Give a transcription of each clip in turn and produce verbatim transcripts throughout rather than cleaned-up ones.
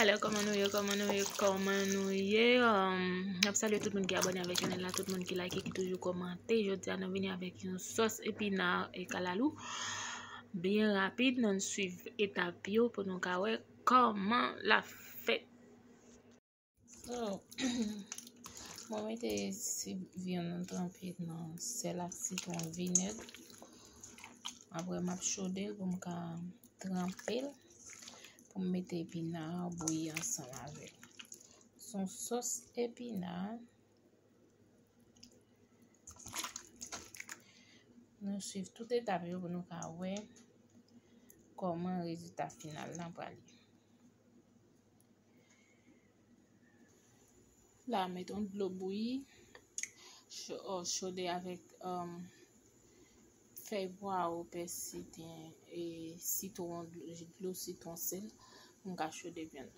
Hello, kòman nou ye, kòman nou ye, kòman nou ye? Um, n ap salye tout moun ki abòne avèk chanèl la, tout moun ki like, ki toujou kòmante. Jodi a, nou vini avèk yon sòs epina e kalalou. Byen rapid, n ann swiv etap yo pou nou ka wè kòman l ap fèt. So, mwen mete si vyann nan tranpe nan sèl ak sitwon, vinèg. Apre, m ap chode l pou m ka tranpe l, pou m mete epina a bouyi ansanm avè l. Se yon sòs epina. Nou swiv tout etap yo pou nou ka wè kòman rezilta final la pral ye. La, mete yon dlo bouyi, cho-, chode avèk, um, fèy pwawo, pèsi, ten, e sitwon, dlo sitwon, sèl, pou m ka chode vyann.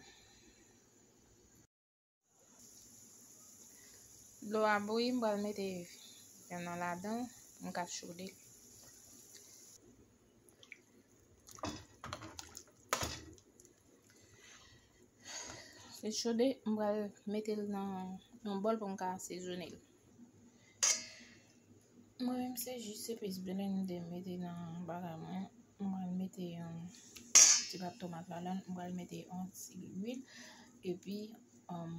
Dlo a bouyi, m pral mete vyann nan ladan, m ka chode. Li chode, m pral mete l nan yon bòl pou m ka asezone l. Mwen menm se jis epis blende m te mete nan bagay mwen. Mwen mete yon ti pat tomat ladan, mwen mete yon ti lwil, epi, um,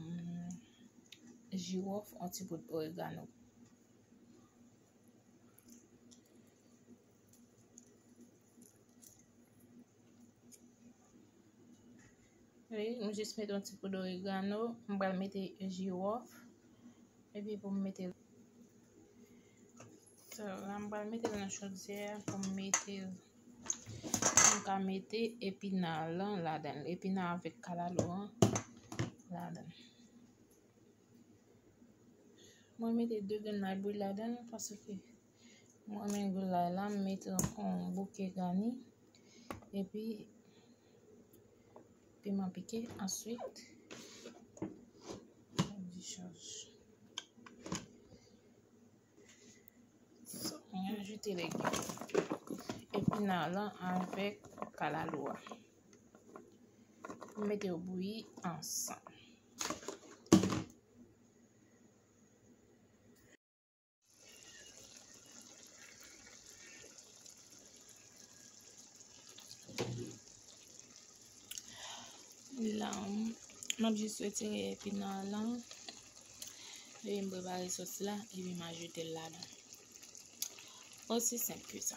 jiwòf, yon ti poud oregano. Wi, m jis mete yon ti poud oregano, m pral mete jiwòf, epi pou m mete l. So, la m pral mete l nan chodyè pou m mete l, pou m ka mete epina lan ladan l. Epina avèk kalalou an ladan l. Mwen mete de grenn lay bouyi ladan l, paske mwen renmen gou lay la, m mete yon bouke gani, epi piman pike, answit, dichaj. So, mwen ajoute legim. Epina lan avèk kalalou a. Mete yo bouyi ansanm. La, m ap jis retire epina lan. Epi m prepare sòs la, epi m ajoute l ladan. Osi senp ke sa.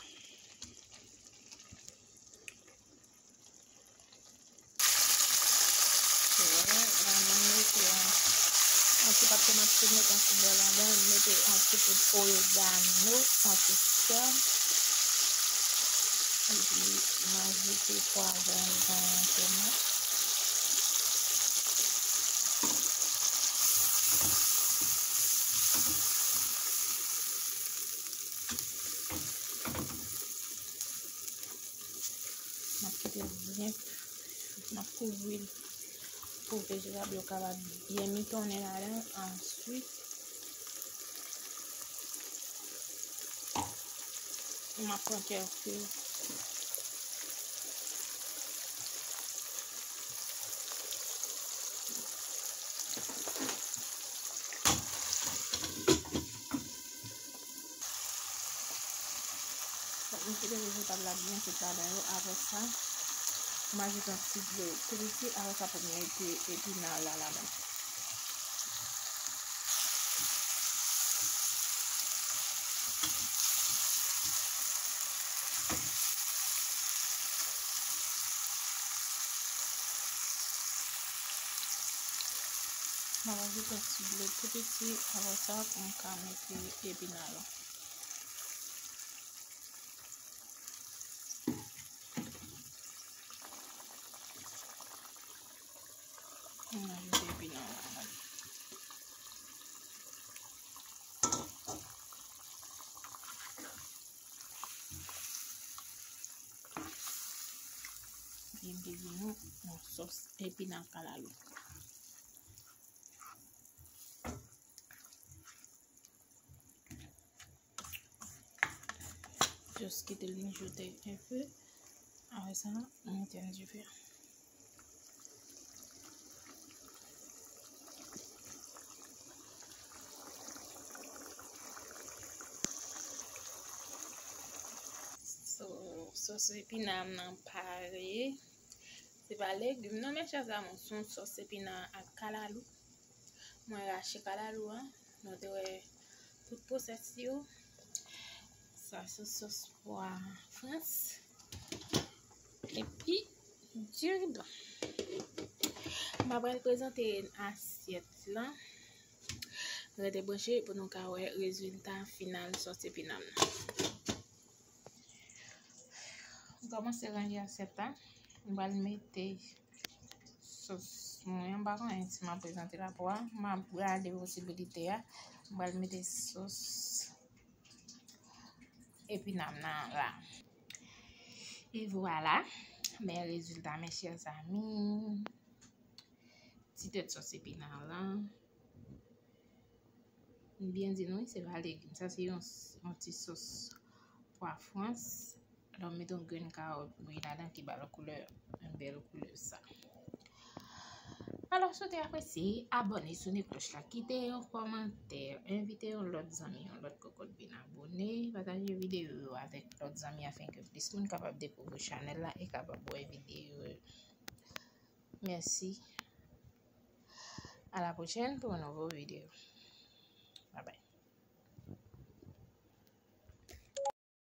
Wè, la, mwen mete yon, yon ti pat tomat, mete yon ti bè ladan, mete yon ti poud oregano, yon ti sèl. Epi, m ajoute pwavwon, tomat. M ap kite l byen, m ap kouvri l pou vejetab yo kapab byen mitonnen ladan. Answit, m ap pran kèk Donk, m kite vejetab la byen frit ladan yo. Apre sa, m ajoute yon ti dlo tou piti. Apre sa, pou m mete epina la ladan. M ap ajoute yon ti dlo tou piti. Apre sa, pou m ka mete epina la. M ajoute epina la. Epi m te di nou, yon sòs epina kalalou. Just kite l mijote enpe. Apre sa, m etenn dife a. Sòs epina m nan pare. Se pa legim non, mes chers amours, se yon sòs epina ak kalalou. Mwen rache kalalou an. Nou te wè tout pwosès yo. Sa se sòs pwa frans. Epi diri blan. M ap al prezante asyèt lan. Rete branche pou nou ka wè rezilta final sòs epina m nan. M kòmanse ranje asyèt la. M pral mete sòs mwen an. M pa konnen si m ap prezante la pou a. M ap gade posibilite a. M pral mete sòs epina m nan la. E vwala, men rezilta, mes chers amis. Ti tèt sòs epina lan. M byen di nou, wi, se pa legim. Sa se yon, yon ti sòs pwa frans. Alò, m mete yon grenn kawòt bouyi ladan ki ba l koulè, yon bèl koulè sa. Alò, si w te apresye, abòne, sone klòch la, kite yon kòmantè, envite yon lòt zanmi, yon lòt kòkòt vin abòne, pataje videyo yo avèk lòt zanmi afenke plis moun kapab dekouvri chanèl la e kapab wè videyo yo. Mèsi. A la pwochèn pou yon nouvo videyo. Babay.